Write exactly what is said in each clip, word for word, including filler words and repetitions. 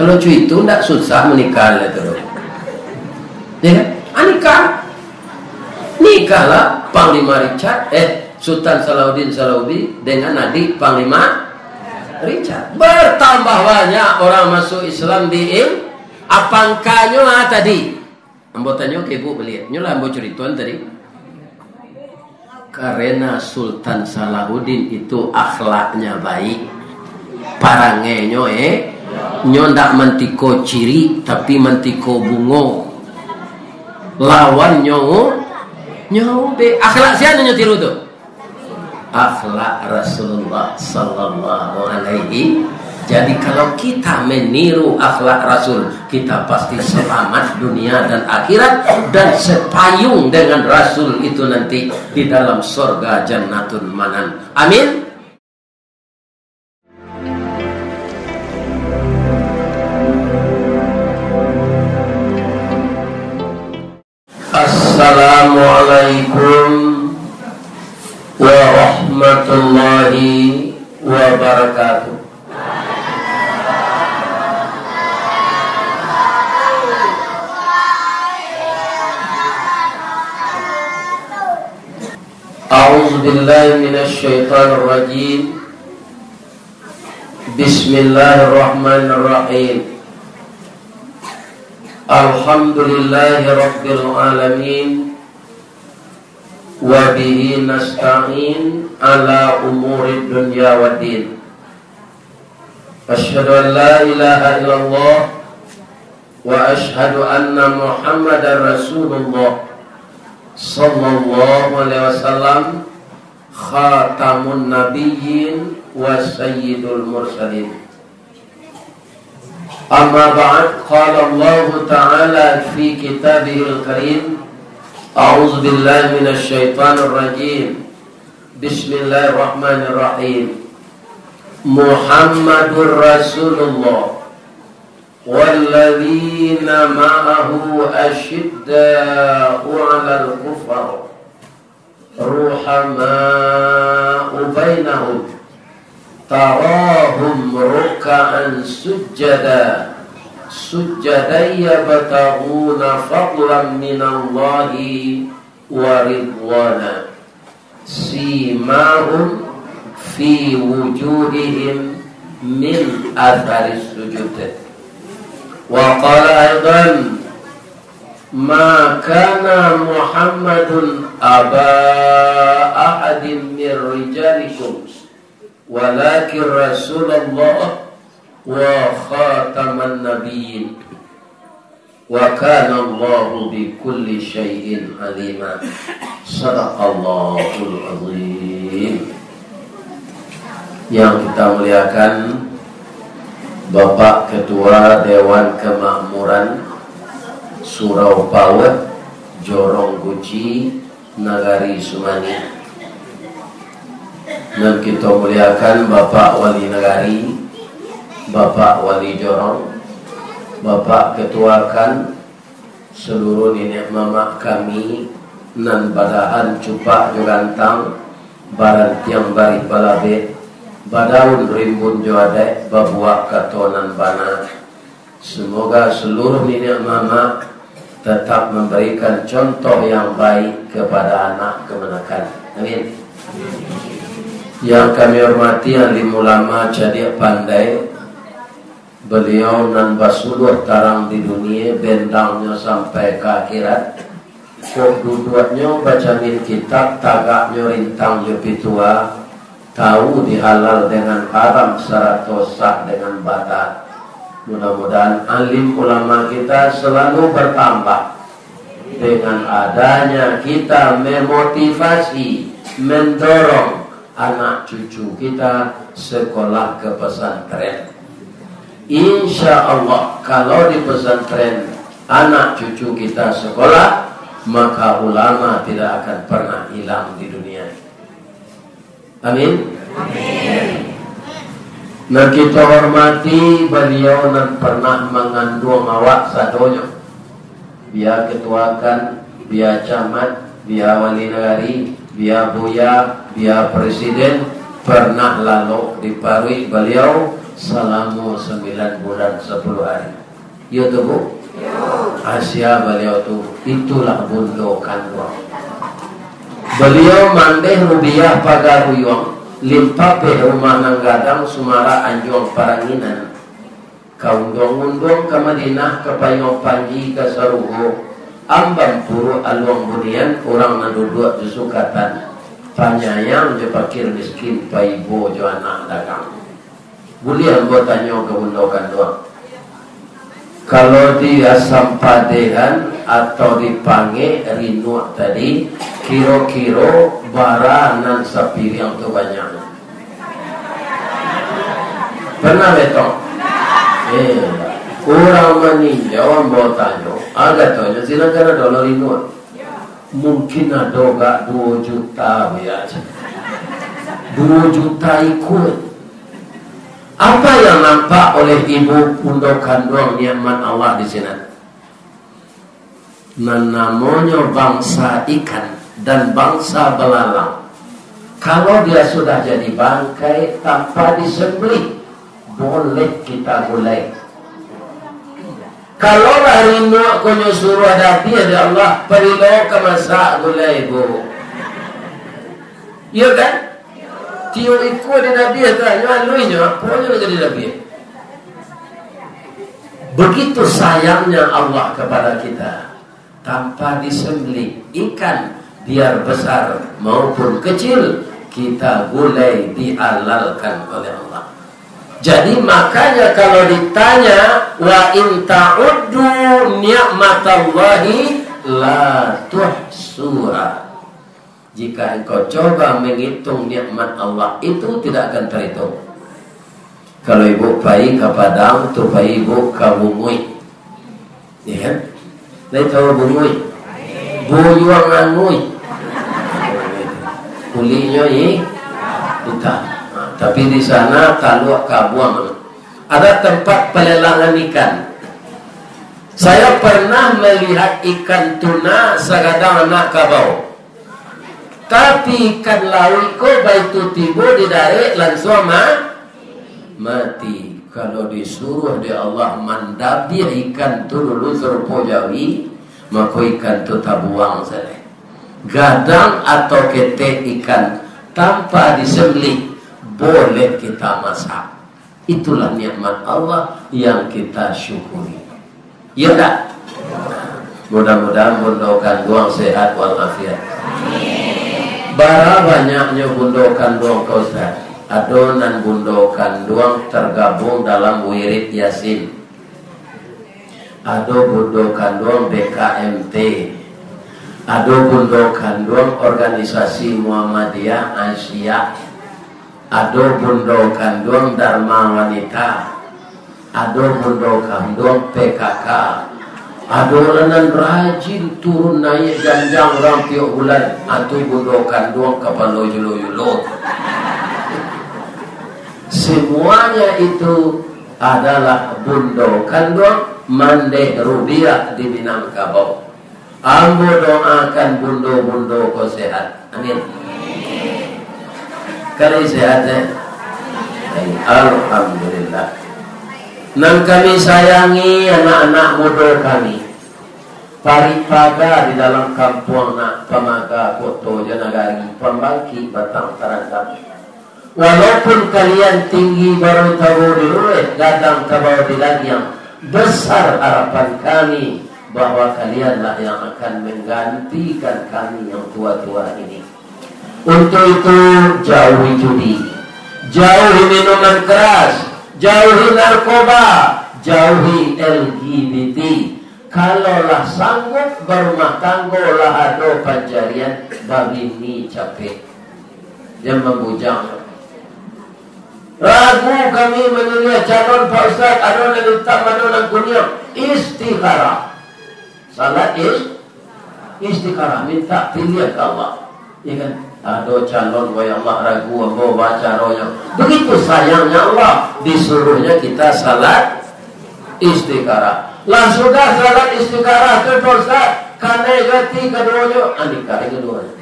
Kalau cuitu ndak susah menikah lah tu. Ya kan? Ah, nikah. Nikahlah Panglima Richard, eh, Sultan Salahuddin Salahuddin dengan adik Panglima Richard. Bertambah banyak orang masuk Islam di Ing-, apangkanyo ah tadi. Ambo tanyo ka ibu baliak. Nyolah ambo curitoan tadi. Karena Sultan Salahuddin itu akhlaknya baik. Parangainyo, eh, nyo ndak mantiko cirik, tapi mantiko bungo. Lawannyo, nyo be. Akhlak sia nyo tiru tu? Akhlak Rasulullah sallallahu alaihi. Jadi, kalau kita meniru akhlak Rasul, kita pasti selamat dunia dan akhirat, dan sepayung dengan Rasul itu nanti di dalam sorga Jannatun Manan. Amin. Assalamualaikum warahmatullahi wabarakatuh. A'udzubillahi minasyaitonirrajim. Bismillahirrahmanirrahim. Alhamdulillahirabbil alamin. Wa bihi nasta'in ala umurid dunya waddin. Asyhadu an la ilaha illallah wa asyhadu anna Muhammadar Rasulullah sallallahu alaihi wasallam, khatamun nabiyyin wa sayyidul mursalin. Amma ba'd, qala Allahu ta'ala fi kitabihil karim, a'udzubillahi minasyaitonirrajim. Bismillahirrahmanirrahim. Muhammadur Rasulullah walladzina ma'ahu asyidda'u 'alal kuffar ruhama'u bainahum, tarahum ruk'an sujjada, sujjadan yabtaghuna fadlan minallahi wa ridwana, simahum fi wujuhihim min atharis sujud. Wa qala aidan, ma kana Muhammadun aba ahadin min rijalikum, walakin Rasulullah wa khataman nabiyyin, wa kana Allahu bi kulli syai'in alima. Sadaqallahul azim. Yang kita muliakan, Bapak Ketua Dewan Kemakmuran Surau Pauet, Jorong Guci, Nagari Sumani. Nan kito muliakan Bapak Wali Nagari, Bapak Wali Jorong, Bapak Ketua Kan, seluruh niniak mamak kami nan badahan cupak jo gantang, barantiang barih balabek, badaun rimbun jo adaik, babuak kato nan bana. Semoga seluruh niniak mamak tetap memberikan contoh yang baik kepada anak kemenakan. Amin. Yang kami hormati alim ulama cadiak pandai, beliau nan basuluah tarang di dunia, bendangnyo sampai ka akhirat. Kok duduaknyo bacamin kitab, tagaknyo rintang jo pitua, tahu di halal dengan haram sarato sah dengan batal. Mudah-mudahan alim ulama kita selalu bertambah dengan adanya kita memotivasi, mendorong anak cucu kita sekolah ke pesantren. Insya Allah, kalau di pesantren anak cucu kita sekolah, maka ulama tidak akan pernah hilang di dunia. Amin. Amin. Nan kita hormati beliau nan pernah mengandung awak sadonyo. Bia ketua Kan, bia camat, bia wali nagari, bia buya, bia presiden, pernah lalok di paruik baliau, Salamo sambilan bulan sapuluah ari. Iyo tu, Bu? Asia baliau tu, itulah bundo kanduang. Baliau mandeh rubiah pagaruyuang, limpapeh rumah nan gadang, sumarak anjuang paranginan. Ka unduang-unduang ka Madinah, ka payuang panji ka sarugo, ambam puruak aluang bunian, urang nan duduak jo sukatan, panyayang jo pakir miskin, paibo jo anak dagang. Buliah ambo tanyo ka bundo kanduang, kalau di asam padehan atau di pangek rinuak tadi, kiro-kiro bara nan sapiriang tu banyak? Pernah betong? Eh, urang maninjau ambo tanyo, ah, katonyo, "Silakan, ado lo rinuak?" Mungkin ado gak duo juta, ya. Duo juta ikua. Apa yang nampak oleh ibu bundo kanduang nikmat Allah di sinan? Nan namonyo bangsa ikan dan bangsa belalang, kalau dia sudah jadi bangkai tanpa disembelih, boleh kita gulai. Kalau lah rinuak ko nyo suruah dabiah dek Allah, parilo ka masak gulai, Bu. Iyo kan? Tiok ikua di dabiah tu, nyo aluih nyo, apo nyo ka di dabiah? Begitu sayangnya Allah kepada kita. Tanpa disembelih, ikan biar besar maupun kecil, kita gulai dihalalkan oleh Allah. Jadi, makanya kalau ditanya, "Wa in ta'uddu ni'matallahi la tuhsuha." Jika engkau coba menghitung nikmat Allah, itu tidak akan terhitung. Kalau ibu pai ka Padang, tu pai ibu ka Bunguih. Ya kan? Lai tahu Bunguih? Buyuang Anguih. Kuliknyo i-, hitam. Nah, tapi di sana taluak kabuang. Ada tempat pelelangan ikan. Saya pernah melihat ikan tuna sagadang anak kabau. Tapi ikan lauik ko baitu tibo didarek lansuang ma-, mati. Kalau disuruah dek Allah mandabiah ikan tu dulu sarupo jawi, mako ikan tu tabuang sajo. Gadang atau ketek ikan tanpa disembelih, boleh kita masak. Itulah nikmat Allah yang kita syukuri. Iya tak? Mudah-mudahan bundo kanduang sehat walafiat. Bara banyaknyo bundo kanduang ko, Ustaz? Ado nan bundo kanduang tergabung dalam wirid Yasin. Ado bundo kanduang B K M T. Ado bundo kanduang organisasi Muhammadiyah Aisyah. Ado bundo kanduang Dharma Wanita, ado bundo kanduang P K K, ado lah nan rajin turun naiak janjang urang tiok bulan, atu bundo kanduang kapalo yulo-yulo. Semuanya itu adalah bundo kanduang mandeh rubiah di Minangkabau. Ambo doakan bundo-bundo ko sehat. Amin. Kali sehat, eh? Alhamdulillah. Nan kami sayangi anak-anak mudo kami, paripaga di dalam kampuang nak pamaga koto jo nagari, pambangkik batang tarandam. Walaupun kalian tinggi baru tabau di luruih, gadang tabau di lagiang, besar harapan kami bahwa kalianlah yang akan menggantikan kami yang tua-tua ini. Untuk itu, jauhi judi, jauhi minuman keras, jauhi narkoba, jauhi L G B T. Kalau lah sanggup barumah tanggo, lah ado pancarian, babini capek. Jan mambujang. Ragu kami mamiliah calon, Pak Ustaz, ado nan itam, ado nan kuniang. Istikharah. Salat is-, istikharah, minta pilihan ka Allah. Ya kan? Ado calon, wahai Allah, ragu ambo, baa caronyo. Begitu sayangnya Allah, disuruhnya kita salat istikharah. Lah sudah salat istikharah tu, Pak Ustaz, kanai jo ati kaduonyo, ah, nikah kaduonyo.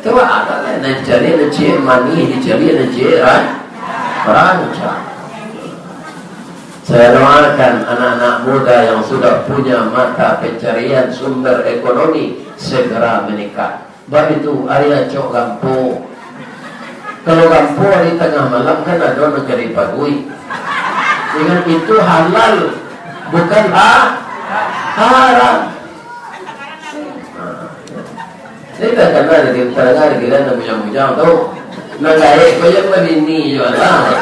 Coba ada lah, nan dicari nan ciek manih, dicari nan ciek ran-, rancak. Saya doakan anak-anak muda yang sudah punya mata pencarian sumber ekonomi segera menikah. Baitu ari acok gampo. Kalau gampo ari tangah malam kan ado nan jadi paguik. Dengan itu halal, bukan ha-, haram. Jadi takana lagi, takana lagi lah nan bujang-bujang tu. Nan gaek ko jan babini jo lah.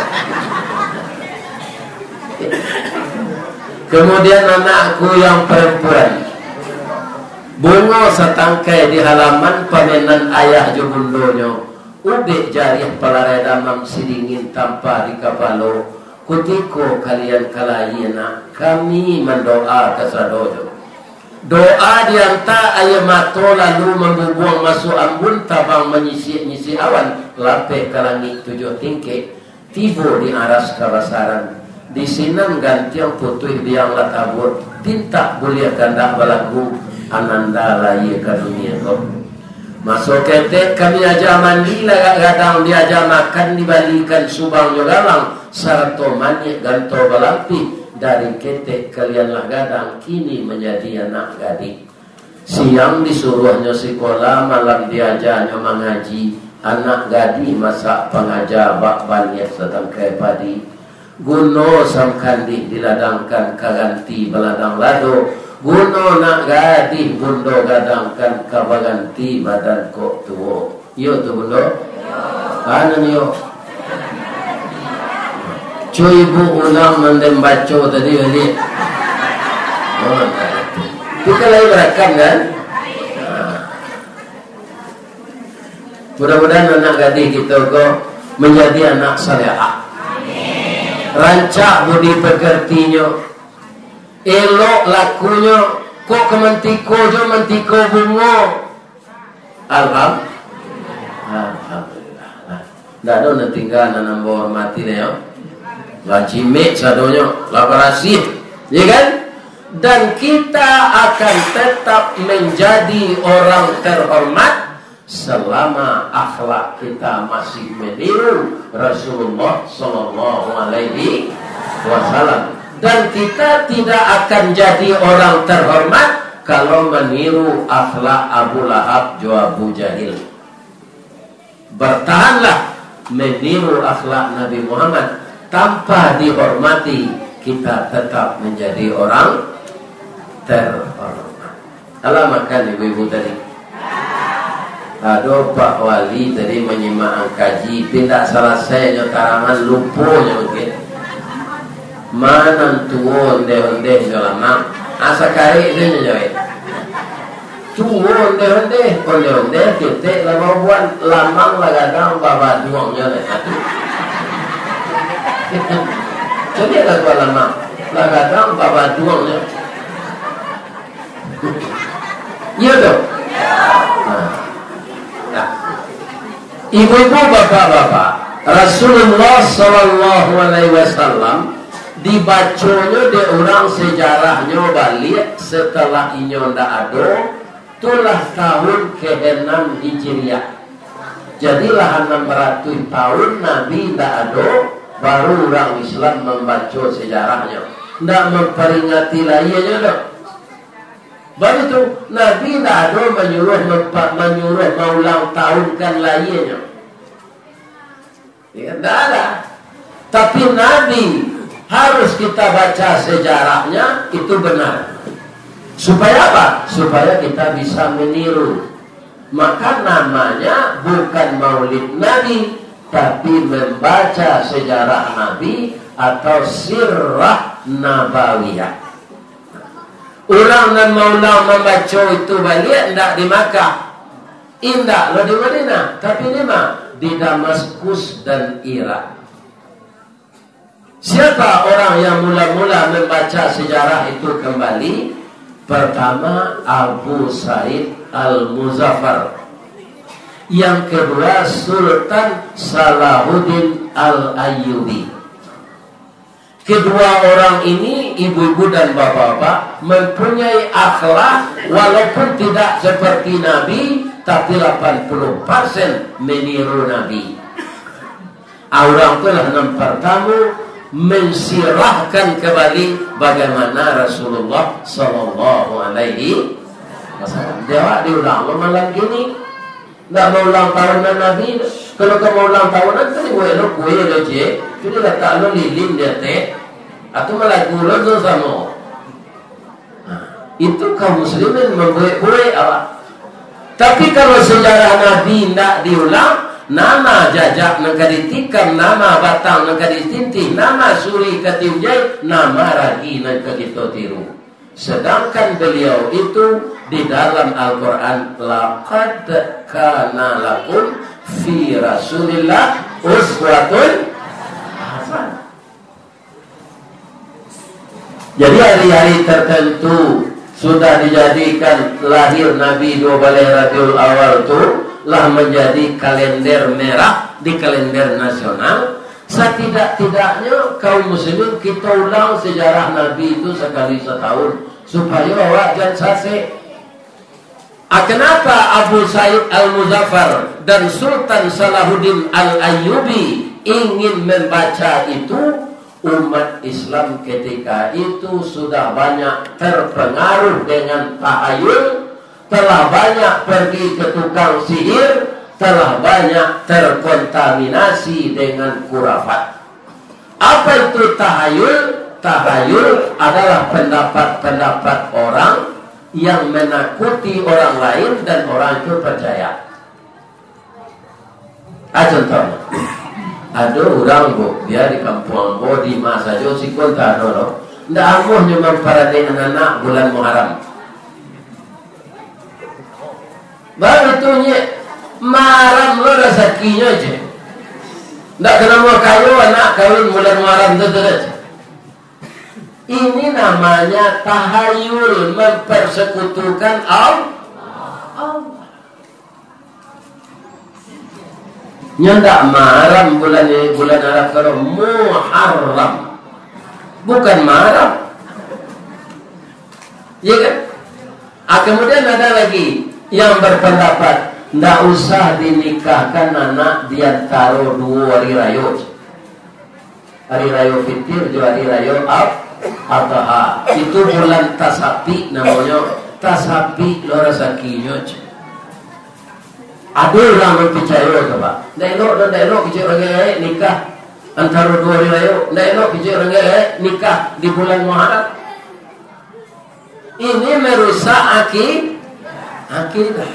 Kemudian anakku yang perempuan, bungo satangkai di halaman pamenan ayah jo bundonyo, ubek jariah palarai damam sidingin tampa di kapalo, kutiko kalian ka layie nak, kami mandoa kasadonyo. Doa dianta aia mato lalu mambubuang masuak ambun tabang manyisiak-nyisiak awan, lapeh ka langik tujuah tingkek, tibo di aras kabasaran. Di sinan gantiang putuih biang lah tabuak, pintak buliah kandak balaku, ananda layie ka dunia ko. Maso ketek kami aja mandi lagak gadang, diaja makan dibalikan subang jo galang, sarato maniak ganto balampih, dari ketek kalian lah gadang, kini manjadi anak gadih. Siang disuruahnyo sikola, malam diajanyo mangaji, anak gadih masak pangaja bak baniah satangkai padi. Guno sangkandih diladangkan ka ganti baladang lado, guno nak gadih bundo gadangkan ka baganti badan kok tuo. Iyo tu bundo? Anu nio. Cubo ibu ulang nan den baco tadi baliak. Oh, tu kan lain rakan kan? Ah. Mudah-mudahan anak gadih kito ko manjadi anak salehah. Rancak budi pekertinyo, elok lakunyo, kok ka mantiko jo mantiko bungo. Alham-, Alhamdulillah. Nah, ndak ado nan tingga nan ambo hormati deh, yo. Lah cimek sadonyo, lah barasiah, ya kan? Dan kita akan tetap menjadi orang terhormat selama akhlak kita masih meniru Rasulullah sallallahu alaihi wasallam. Dan kita tidak akan jadi orang terhormat kalau meniru akhlak Abu Lahab jo Abu Jahil. Bertahanlah meniru akhlak Nabi Muhammad. Tanpa dihormati, kita tetap menjadi orang terhormat. Alah makan ibu-ibu tadi? Ado Pak Wali tadi manyimak kaji, tapi indak salasai nyo tarangan, lupo nyo mungkin. Manantuo ondeh-ondeh jo lamak. Asa karik tu nyo jawek. Tuo ondeh-ondeh, ondeh-ondeh, ketek lah babuan, lamang lah gadang babaduangnyo lah. Caliaklah tuo lamang, lah gadang babaduangnyo. Iyo tu? Nah. Nah. Ibu-ibu, bapak-bapak, Rasulullah sallallahu alaihi wasallam dibaconyo dek urang sejarahnyo baliak setelah inyo ndak ado, tu lah tahun keenam Hijriah. Jadi lah anam ratuih tahun Nabi ndak ado, baru urang Islam mambaco sejarahnyo. Ndak mamparingati lahianyo doh. Baitu, Nabi ndak ado manyuruah mampa-, manyuruah maulang tahunkan lahianyo. Ya, ndak ada. Tapi Nabi harus kita baca sejarahnya, itu benar. Supaya apa? Supaya kita bisa meniru. Maka namanya bukan Maulid Nabi, tapi membaca sejarah Nabi atau Sirah Nabawiyah. Urang nan maulang mambaco itu baliak indak di Makkah, indak lo di Madinah, tapi di ma? Di Damaskus dan Irak. Siapa orang yang mula-mula membaca sejarah itu kembali? Pertama, Abu Said Al-Muzaffar. Yang kedua, Sultan Salahuddin Al-Ayyubi. Kedua orang ini, ibu-ibu dan bapak-bapak, mempunyai akhlak, walaupun tidak seperti Nabi, tapi lapan puluh persen meniru Nabi. Urang tu lah nan partamo mensirahkan kabali bagaimana Rasulullah sallallahu alaihi wasallam. Dek awak diulang lo malam kini. Ndak maulang tahunan Nabi. Kalau ka maulang tahunan tu dibuek lo kue lo, cek. Tu dilatak lo lilin di ateh. Atau malagu lo tu samo. Nah, itu kaum muslimin mambuek-buek awak. Tapi kalau sejarah Nabi ndak diulang, nama jajak nan ka ditikam, nama batang nan ka ditintih, nama suri ka tiunjai, nama ragi nan ka kito tiru. Sedangkan beliau itu di dalam Al-Quran, "Laqad kana lakum fi Rasulillah uswatun hasanah." Jadi hari-hari tertentu sudah dijadikan lahir Nabi dua baleh Rabiul Awal tu lah menjadi kalender merah di kalender nasional. Satidak-tidaknyo kaum muslimin, kita ulang sejarah Nabi itu sakali satahun, supayo awak jan sasek. Ah, kenapa Abu Said Al-Muzaffar dan Sultan Salahuddin Al-Ayyubi ingin membaca itu? Umat Islam ketika itu sudah banyak terpengaruh dengan tahayul, telah banyak pergi ke tukang sihir, telah banyak terkontaminasi dengan khurafat. Apa itu tahayul? Tahayul adalah pendapat-pendapat orang yang menakuti orang lain dan orang itu percaya. Ah, contoh, ado urang, Bu, bia di kampuang ambo, di ma sajo, siko antah ado lo, ndak amuahnyo mamparanek anak bulan Muharram. Baru tu, nyek, Muharram lo rasakinyo je. Ndak ka namuah kayo anak kawin bulan Muharram tu, tu je. Ini namanya tahayul, mempersekutukan Al-, Allah. Nyo ndak Muharram bulan, bulan Arab, kalau Muharram. Bukan Muharram. Iya kan? Ah, kemudian ada lagi yang berpendapat, ndak usah dinikahkan anak di antaro duo hari rayo. Hari Rayo Fitir jo Hari Rayo Ad-, Adha. Itu bulan tasapik namonyo. Tasapik lo rasakinyo, cek. Ado urang nan picayo tu, Pak. Ndak elok, ndak elok kecek urang gaek nikah antaro duo hari rayo. Ndak elok kecek urang gaek nikah di bulan Muharram. Ini merusak aki-, akidah.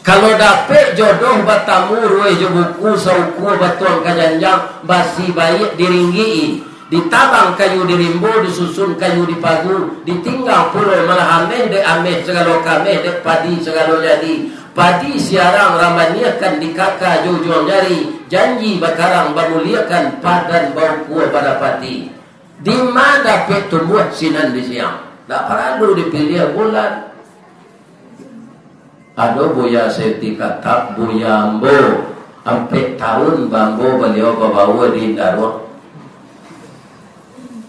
Kalau dapek jodoh batamu ruweh jo buku, saukua batuang ka janjang, basi baiak diringgik-i, ditabang kayu di rimbo, disusun kayu di pagu, ditinggang pulo malah ameh dek ameh sagalo kameh, dek padi sagalo jadi. Padi siarang rambaniahkan dikaka jo ujuang jari, janji bakarang bamuliakan, padan baukua badapati. Dima dapek tumbuah sinan di siang? Ndak paralu dipiliah bulan. Ado Buya Saiful Khattab, buya ambo, ampek taun ba ambo baliau babaua di Indaruang.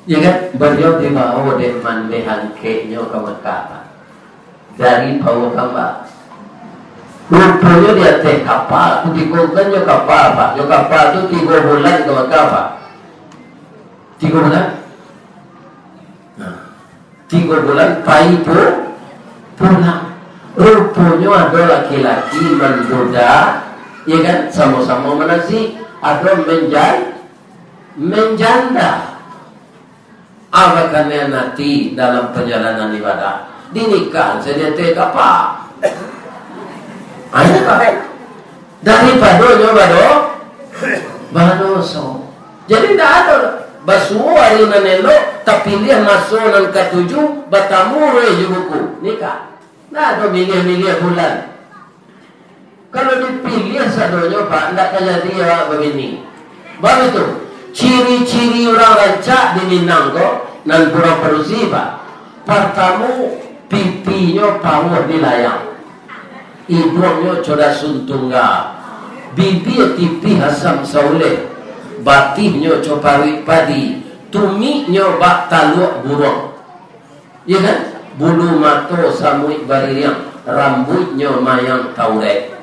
Ya kan? Baliau dibawa dek mandeh angkeknyo ka Mekah, Pak. Dari Pauah Kamba. Ruponyo di ateh kapa, kutiko kan jo kapa, Pak. Jo kapa tu tigo bulan ka Mekah, Pak. Tigo bulan. Nah. Tigo bulan pai pu-, pulang. Ruponyo ado laki-laki manduda, ya kan, samo-samo manasik, ado menjan-, menjanda. Apa kanai nanti dalam perjalanan ibadah? Dinikahan sajo teh kapa. Ayo, Pak. Daripado nyo bado-, badoso. Jadi, ndak ado basuo ari nan elok, tapiliah maso nan katuju, batamu ruweh jo buku, nikah. Ndak ado miliah-miliah bulan. Kalau dipiliah sadonyo, Pak, ndak ka jadi awak babini. Baru tu, ciri-ciri urang rancak di Minang ko, nan kurang padusi, Pak. Partamo, pipinyo pauah di layang. Iduangnyo codas suntungga, bibia tipih asam sauleh, batihnyo co paruik padi, tumiknyo bak taluak buruang. Iya kan? Bulu mato samuik baririang, Rambuiknyo mayang taurek,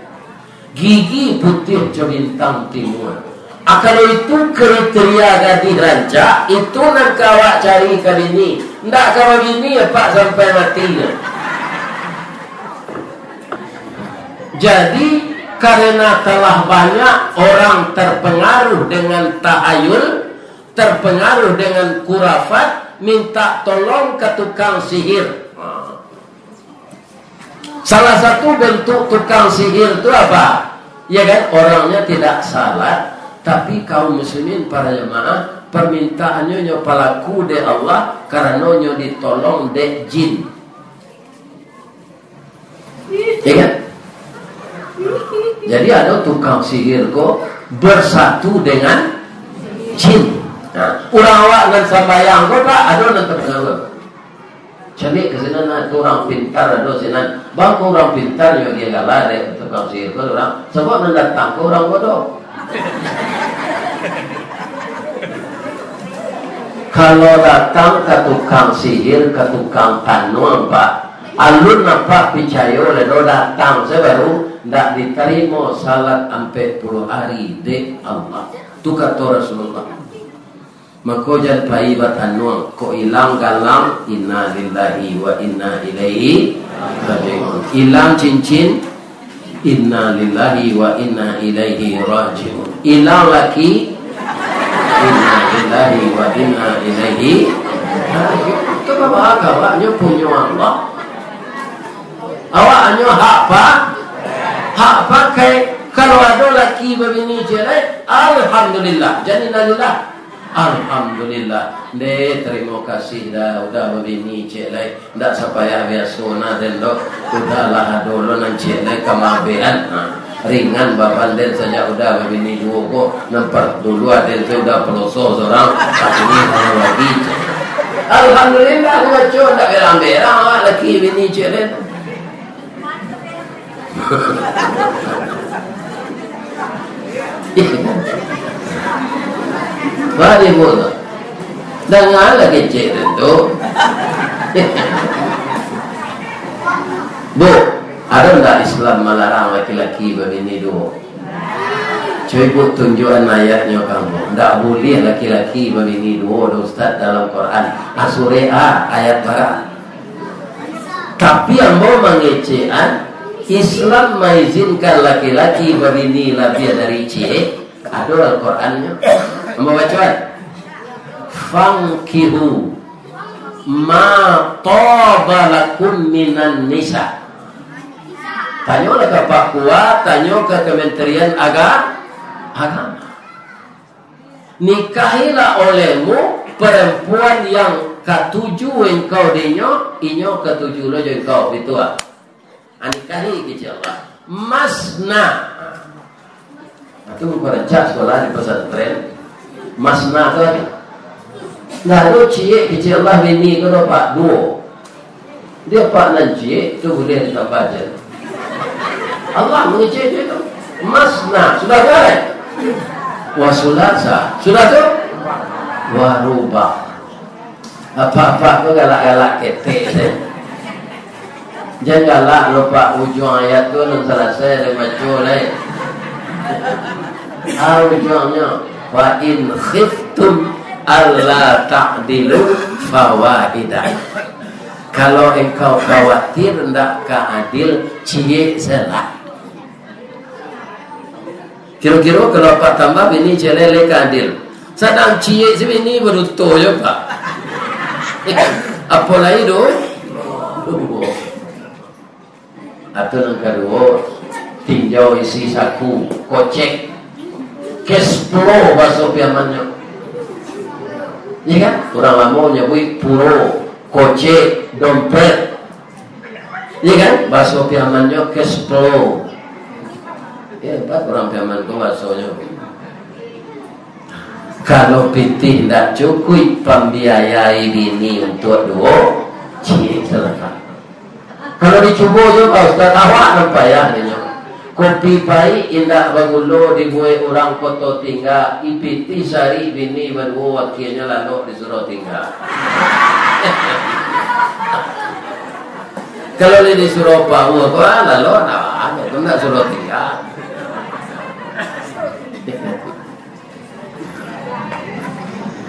gigi putiah jo bintang timua. Ah, kalau itu kriteria gadih rancak, itu nan ka awak cari ka bini. Ndak ka babini, Pak, sampai mati. Jadi, karena telah banyak orang terpengaruh dengan tahayul, terpengaruh dengan kurafat, minta tolong ke tukang sihir. Salah satu bentuk tukang sihir tu apa? Ya kan, orangnya tidak salat, tapi kaum muslimin, para jemaah, permintaannyo nyo palaku dek Allah, karano nyo ditolong dek jin. Ya kan? Jadi ado tukang sihir ko bersatu dengan jin. Nah, urang awak nan sambayang ko, Pak, ado nan terpengaruh. Caliak ka sinan, nah, tu urang pintar ado sinan. Bang, ko urang pintar nyo agiah gala dek tukang sihir ko urang. Sabab nan datang ko urang bodoh. Kalau datang ka tukang sihir, ka tukang tanuang, Pak, alun nampak picayo lai doh, datang sajo baru, ndak ditarimo salat ampek puluah ari dek Allah. Tu kato Rasulullah. Mako jan pai batanuang, kok ilang galang, inna lillahi wa inna ilaihi raji'un. Ilang cincin, inna lillahi wa inna ilaihi raji'un. Ilang laki, inna lillahi wa inna ilaihi raji'un. Itu bapak awaknyo punyo Allah. Awaknyo hak pa-, hak pakai. Kalau ado laki babini ciek lai, alhamdulillah. Jan innalillah. Alhamdulillah. Ndeh, tarimo kasih dah, udah babini ciek lai. Ndak sapayah biaso nah den doh. Udahlah, ado lo nan ciek lai ka maabehan. Ha, ringan baban den sajak udah babini duo ko. Nan par-, dulu aden tu udah paloso surang, kini hanya lagi. Alhamdulillah, baco ndak berang-berang awak laki bini ciek lai. Bari, Bu. Dangalah kecek tu. Bu, ado ndak Islam malarang laki-laki babini duo? Cubo tunjuakan ayatnyo ka ambo. Ndak buliah laki-laki babini duo doh, Ustaz, dalam Quran. Ah, surek a, ayat bara? Tapi ambo mangecekan, Islam maizinkan laki-laki babini labiah dari ciek, ado Al-Qurannyo. Ambo bacoan. "Fankihu ma taba lakum minan nisa." Tanyolah ka Pak Kua, tanyo ka Kementerian Aga-, Agama. Nikahilah olehmu perempuan yang katuju engkau dinyo, inyo katuju lo jo engkau, bitu ah. Ah, nikahi kecek Allah. Masna. Nah, tu rancak sekolah di pesantren. Masna tu aja. Nah, lo ciek kecek Allah bini ko, Pak, duo. Dia Pak nan ciek tu buliah ditambah je. Allah mangecek je tu. Masna, sudah tu, eh? Wa sulasa, sudah tu? Wa ruba. Apak-apak tu galak-galak ketek je. Jan galak lo, Pak, ujuang ayat tu nan salasai dari baco lai. Ah, ujuangnyo, "Wa in khiftum alla ta'dilu fawahidah." Kalau engkau khawatir ndak ka adil, ciek sajolah. Kiro-kiro kalau apak tambah bini ciek lai ka adil. Sadang ciek se bini baduto jo, Pak. Apo lai do? Atau nan kaduo, tinjau isi saku, kocek, cash flow bahaso Piamannyo. Iya kan? Urang lamo nyabuik puro, kocek, dompet. Iya kan? Bahaso Piamannyo cash flow. Ya, hebat urang Piaman tu bahasonyo. Kalau pitih ndak cukuik pambiayai bini untuak duo, ciek sajolah. Kalau dicubo jo, Pak Ustaz, awak nan payah inyo. Kopi paik indak bagulo dibuek urang Koto Tingga, ipitih sari bini baduo, akienyo lalok disuruah tingga. Kalau lai disuruah power ko, ah, lalu ndak, ndak suruah tingga.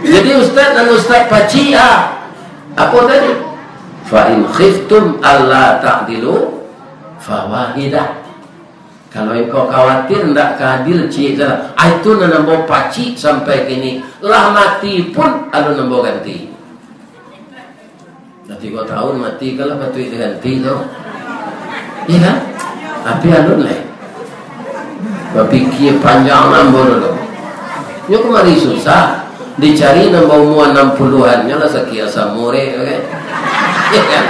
Jadi ustaz nan ustaz pacik, ah, apo tadi? "Fa in khiftum alla ta'dilu fawahidah." Kalau engkau khawatir ndak ka adil ciek sajo, ah, itu nan ambo pacik sampai kini. Lah mati pun alun ambo ganti. Lah tigo tahun mati, kan lah patuik diganti tu. Iya kan? Tapi alun lai. Bapikia panjang ambo dulu. Nyo kamari susah. Dicari nan baumua anam puluahan, nyo lah sakik asam urat, kan? Iya kan?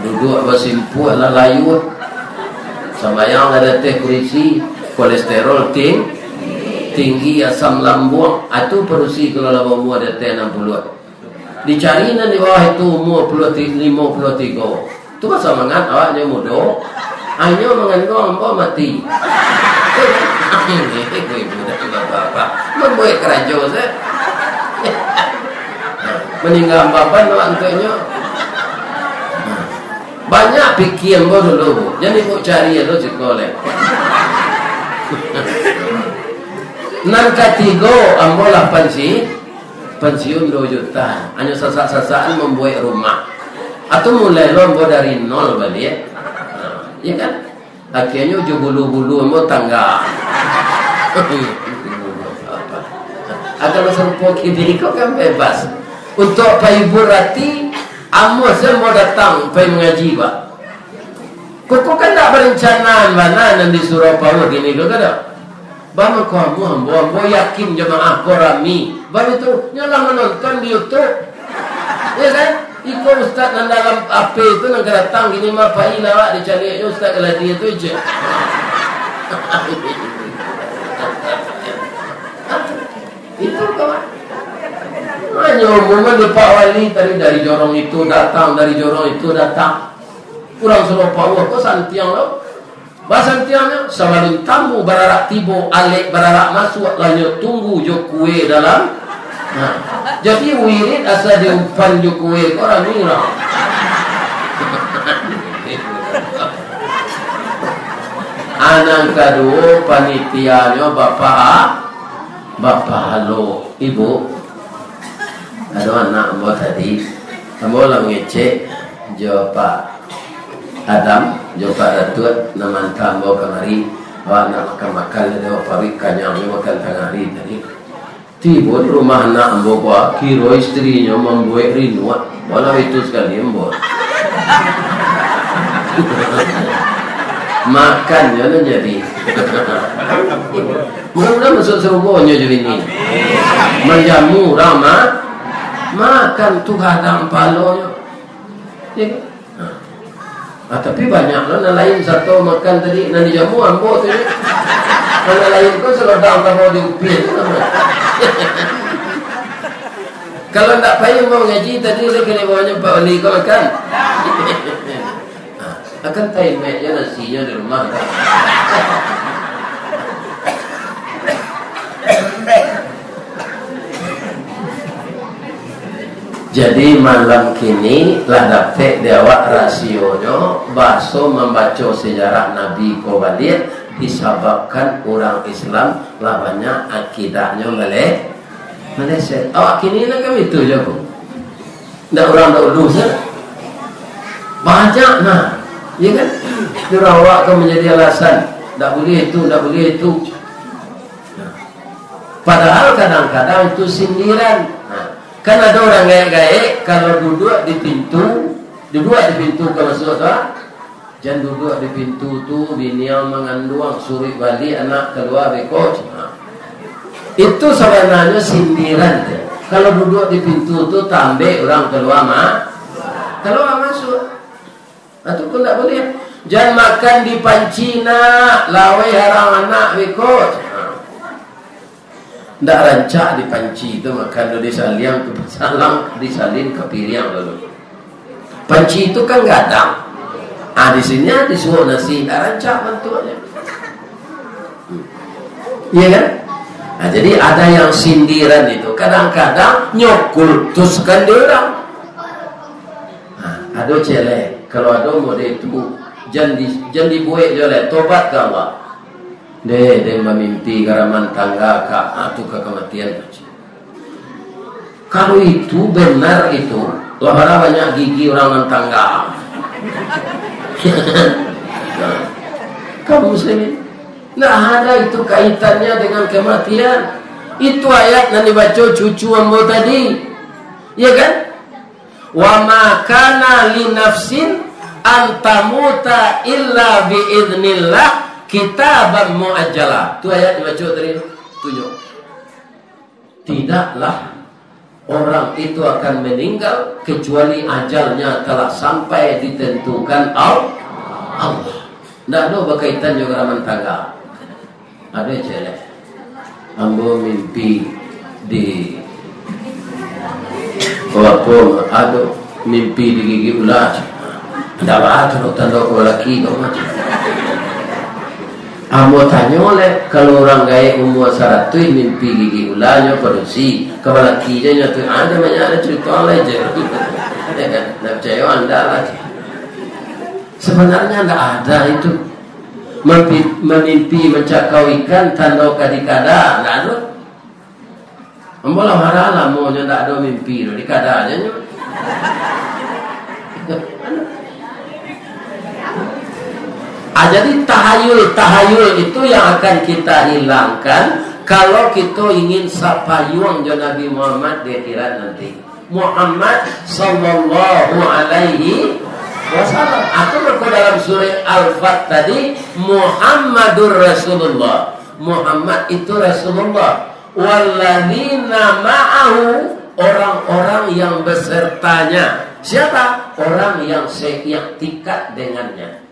Duduak basimpuah lah layuah. Sambayang lah di ateh kurisi, kolesterol ting-, tinggi, asam lambuang. Atu padusi kalau lah baumua di ateh anam puluahan. Dicari nan di bawah itu umua puluah ti-, limo puluah tigo. Tu masa mangat awaknyo mudo. Anyo manganduang ambo mati. Ibu dan bapak-bapak. Mambuek karajo se. Maningga baban awak untuaknyo. Banyak pikia ambo dulu, Bu. Jan ibu cari ado siko lai. Nan katigo, ambo lah pansi-, Pansiun duo juta, hanyo sasak-sasakan mambuek rumah. Atau mulai lo ambo dari nol baliak. Nah, iya kan? Akhirnyo jo bulu-bulu ambo tangga. Akan sarupo kini ko kan bebas. Untuk pahibur ati, amuah se ambo datang pai mangaji, Pak. Koko kan ndak barancanaan bana nan disuruah power kini ko, kada? Bamangko ambo, ambo, ambo yakin jamaah ko rami. Baitu, nyo lah manonton di YouTube. Ya kan? Iko ustaz nan dalam H P tu nan ka datang kini mah, pailah awak dicaliak jo ustaz Galadi tu je. Itu kawan. Hanyo omongan di Pak Wali tadi, dari jorong itu datang, dari jorong itu datang. Urang suruah power ko santiang lo. Basantiangnyo, sabalun tamu bararak tibo, alek bararak masuak, lah nyo tunggu jo kue dalam. Nah, jadi wirid asa diumpan jo kue ko rami urang. Ah, nan kaduo, panitianyo bapa-, bapahalo. Ibu, ado anak ambo tadi, ambo lah mangecek jo Pak Adam, jo Pak Datuak, nan maanta ambo kamari, awak nak makan-makan, jadi awak paruik kanyang jo makan tangah ari tadi. Tibo di rumah anak ambo ko, kiro istrinyo mambuek rinuak, walau itu sakali ambo. Makannyo nan jadi. Mudah-mudahan masuak sarugonyo jo bini. Manjamu urang ma-, makan tu gadang palonyo. Ya kan? Ah, tapi banyak lo nan lain sato makan tadi, nan dijamu ambo tu je. Nan lain ko salodang tabo di upil tu namo. Kalau ndak pai ambo mangaji tadi, lai kini bawanyo Pak Wali ko makan. Ah, akan taimeknyo nasinyo di rumah. Jadi, malam kini lah dapek di awak rasionyo, baso mambaco sejarah Nabi ko baliak, disababkan urang Islam lah banyak akidahnyo mele-, meleset. Awak kini lah kan itu jo, Bu. Ndak urang dahulu sajo. Banyak nah, ya kan? Urang awak kan manjadi alasan, ndak buliah itu, ndak buliah itu. Nah, padahal kadang-kadang itu sindiran. Nah, kan ado urang gaek-gaek, kalau duduak di pintu, duduak di pintu ka masuak tu, ah, jan duduak di pintu tu, bini ang manganduang, suruik baliak anak kalua beko. Nah, itu sabananyo sindiran tu. Kalau duduak di pintu tu, tambek urang kalua ma-, kalua masuak. Nah, tu pun ndak buliah. Jan makan di panci, nak, laweh arang anak beko. Ndak rancak di panci tu makan, tu disaliang tu, salang disalin ka piriang dulu. Panci tu kan gadang. Ah, di sini disuok nasi, ndak rancak bantuaknyo. Iya kan? Nah, jadi ada yang sindiran itu, kadang-kadang nyo kultuskan di urang. Nah, Ado ciek lai, kalau ado model tu, jan di, jan dibuek juo lai, tobat ka Allah. Deh, den bamimpi garaman tangga ka, ah, tu ka kamatian. Kalau itu benar itu, lah bara banyak gigi urang nan tangga. Kaum muslimin, ndak ada itu kaitannya dengan kematian. Itu ayat nan dibaco cucu ambo tadi. Ya kan? "Wa ma kana li nafsin an tamuta illa bi idznillah kitaban muajjala." Tu ayat dibaco tadi tu. Tunjuk. Tidaklah orang itu akan meninggal kecuali ajalnya telah sampai ditentukan Al-, Allah. Ndak ado bakaitan jo garaman tangga. Ado ciek lai. Ambo mimpi di, oh, apo, ado mimpi digigik ular. Ndak baa tu tando ko laki ko mah. Ambo tanyo lai, kalau urang gaek umua saratuih mimpi gigik ularnyo padusi, ka balaki je nyo tu, ah, jan banyak ado carito lai je. Ndak picayo anda lah. Sebenarnya ndak ada itu. Mampi-, mamimpi mancakau ikan, tando ka dikada, ndak ado. Ambo lah marah lamonyo ndak ado mimpi tu, dikada aja nyo. Ah, jadi tahayul-tahayul itu yang akan kita hilangkan kalau kita ingin sapayuang jo Nabi Muhammad di akhirat nanti. Muhammad sallallahu alaihi wasallam. Atau mako dalam surah Al-Fat tadi, Muhammadur Rasulullah. Muhammad itu Rasulullah. Walladzina ma'ahu, orang-orang yang besertanya. Siapa? Orang yang se-, yang tingkat dengannya.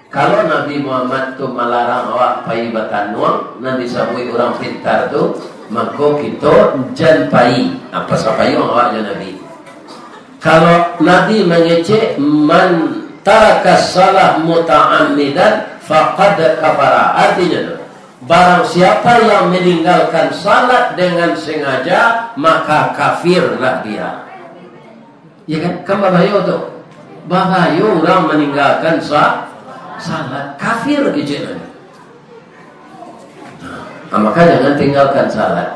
Kalau Nabi Muhammad tu malarang awak pai batanuang, nan disabuik urang pintar tu, mako kito jan pai. Apa sapayuang awak jo Nabi? Kalau Nabi mangecek, "Man taraka shalah muta'ammidan faqad kafara." Artinya tu, barang siapa yang meninggalkan salat dengan sengaja, maka kafirlah dia. Ya kan? Kan babayo tu. Babayo urang maninggalkan sa-, salat. Kafir kecek tadi. Nah, maka jangan tinggalkan salat.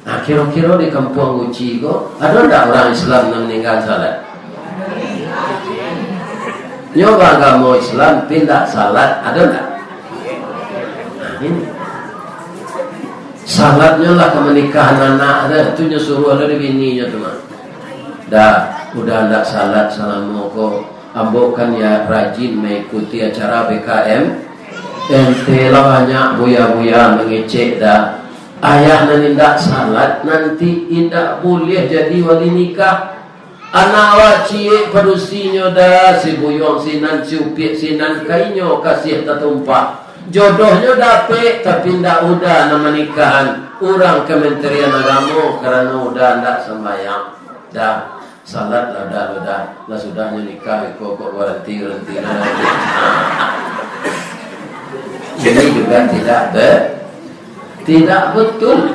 Nah, kiro-kiro di kampuang Guci ko, ado ndak urang Islam nan maninggal salat? Nyo baagamo Islam, tapi ndak salat, ado ndak? Nah, ini. Salatnyo lah ka manikahan anak tu, tu nyo suruah lo di bininyo tu mah. Dah, udah ndak salat salamo ko. Ambo kan ya rajin maikuti acara B K M. Ente lah banyak buya-buya mangecek dah. Ayah nan indak salat nanti indak buliah jadi wali nikah. Anak awak ciek padusinyo dah, si Buyuang sinan, si Upiak sinan, ka inyo kasiah tatumpah. Jodohnyo dapek, tapi ndak udah nan manikahan. Urang Kementerian Agamo karano udah ndak sambayang. Dah, salat lah udah, udah. Lah sudahnyo nikah, iko kok baranti-ranti. Ini juga tidak be-, tidak betul.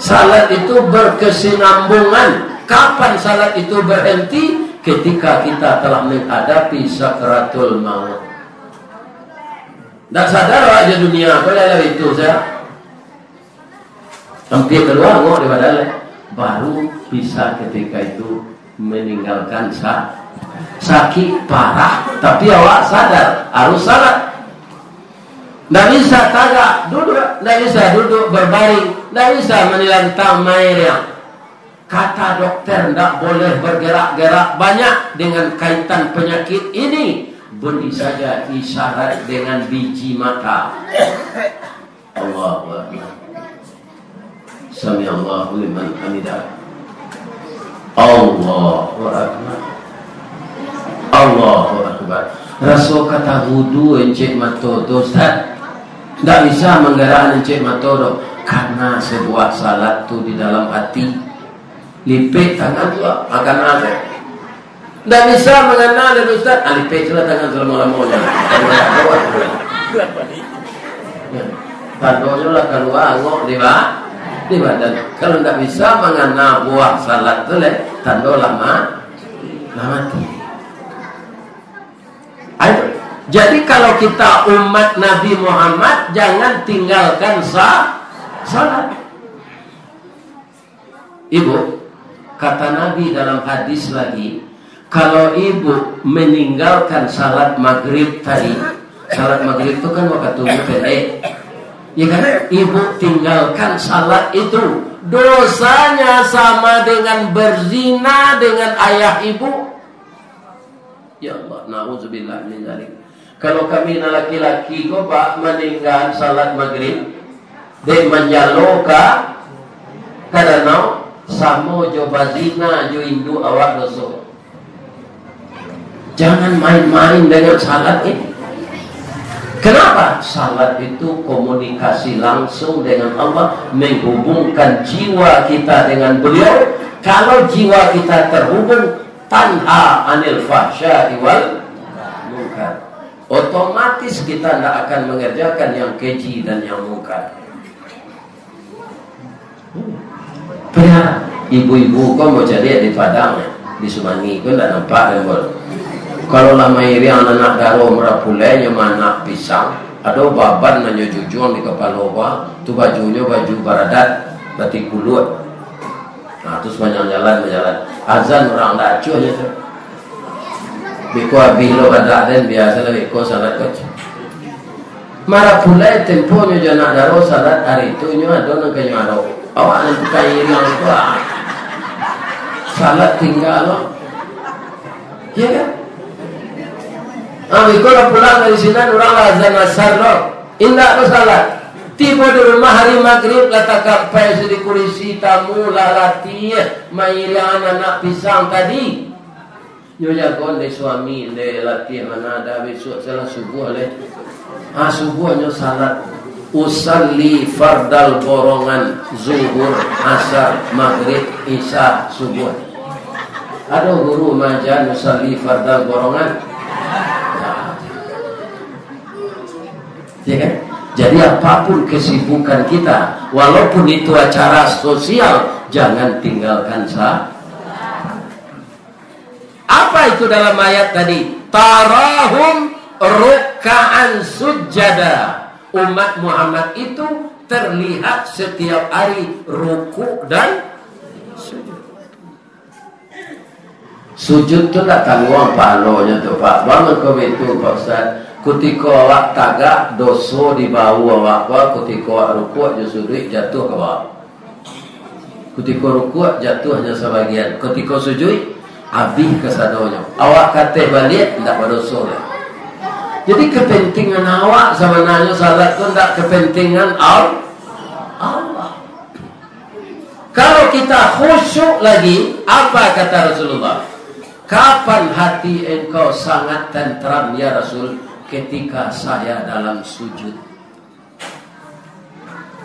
Salat itu berkesinambungan. Kapan salat itu berhenti? Ketika kita telah menghadapi sakaratul maut. Ndak sadar awak jo dunia, apo lah itu sajo. Sampai kalua angok di badan, baru bisa ketika itu meninggalkan sa-, sakit parah, tapi awak sadar, harus salat. Ndak bisa tagak, duduk, ndak bisa duduk, berbaring, ndak bisa manilantang mairiang. Kata dokter, ndak boleh bergerak-gerak banyak dengan kaitan penyakit ini. Beri saja isyarat dengan biji mata. Allahu Akbar. Sami Allahu liman hamidah. Allahu Akbar. Allahu Akbar. Raso ka tabudu encek mato tu, Ustaz. Ndak bisa manggarak encek mato tu. Karena sebuah salat tu di dalam hati. Lipek tangan tu, ah, kana tu. Ndak bisa mangana dari Ustaz, ah, lipek tu lah tangan selamo-lamonyo. Tandonyo lah kalua angok di ba-, Ibadat. Kalau ndak bisa mangana buah salat tu, leh, tando lah ma-, lah mati. Ayo. Jadi, kalau kita umat Nabi Muhammad, jangan tinggalkan sa-, salat. Ibu, kata Nabi dalam hadis lagi, kalau ibu meninggalkan salat maghrib tadi, salat maghrib tu kan waktunyo pendek. Ya kan? Ibu tinggalkan salat itu, dosanya sama dengan berzina dengan ayah ibu. Ya Allah, na'udzubillah min dzalik. Kalau kami nan laki-laki ko, Pak, maninggaan salat maghrib, dek manjalo ka, ka danau, samo jo bazina jo induak awak doso. Jangan main-main dengan salat ini. Kenapa? Salat itu komunikasi langsung dengan Allah, menghubungkan jiwa kita dengan Beliau. Kalau jiwa kita terhubung, tanha anil fahsya'i wal munkar. Otomatis kita ndak akan mengerjakan yang keji dan yang mungkar. Pelihara. Ibu-ibu ko mau caliak di Padang, di Sumangi ko ndak nampak deh, Bol. Kalau lah mairiang anak daro marapulai nyo maanak pisang, ado baban nan nyo jujuang di kapalo, bah, tu bajunyo baju baradat, batik kuluak. Nah, tu sapanjang jalan bajalan. Azan urang ndak acuah nyo tu. Beko abih lo badak den, biaso lah beko salat ko. Marapulai temponyo jo anak daro salat ari tu, nyo ado nan ka nyo aro. Awak nan tukang iriang tu, ah. Salat tingga lo. Iya kan? Ah, beko lah pulang dari sinan, urang lah azan asar lo. Indak lo salat. Tibo di rumah ari magrib lah takampai sudah di kurisi tamu, lah latiah mairiang anak pisang tadi. Nyo jago ndeh suami, ndeh latiah mana ada, besok salat subuah leh. Ah, subuah nyo salat. Usalli fardal borongan, zuhur, asar, magrib, isya, subuah. Ado guru maaja usalli fardal borongan? Ya kan? Jadi, apapun kesibukan kita, walaupun itu acara sosial, jangan tinggalkan sa-, apa itu dalam ayat tadi? Tarahum rukkaan sujada. Umat Muhammad itu terlihat setiap hari rukuk dan sujud. Sujud tu ndak tangguang pahalonyo tu, Pak. Baa mangko baitu, Pak Ustaz? Kutiko awak tagak, doso di bahu awak ko, kutiko awak rukuak jo sujuik jatuah ka bawah. Kutiko rukuak, jatuahnyo sabagian. Kutiko sujuik, abih kasadonyo. Awak ka ateh baliak, ndak badoso lai. Jadi, kepentingan awak sabananyo salat tu ndak kepentingan Al-, Allah. Kalau kita khusyuk lagi, apa kata Rasulullah? "Kapan hati engkau sangat tentram, ya Rasul?" "Ketika saya dalam sujud."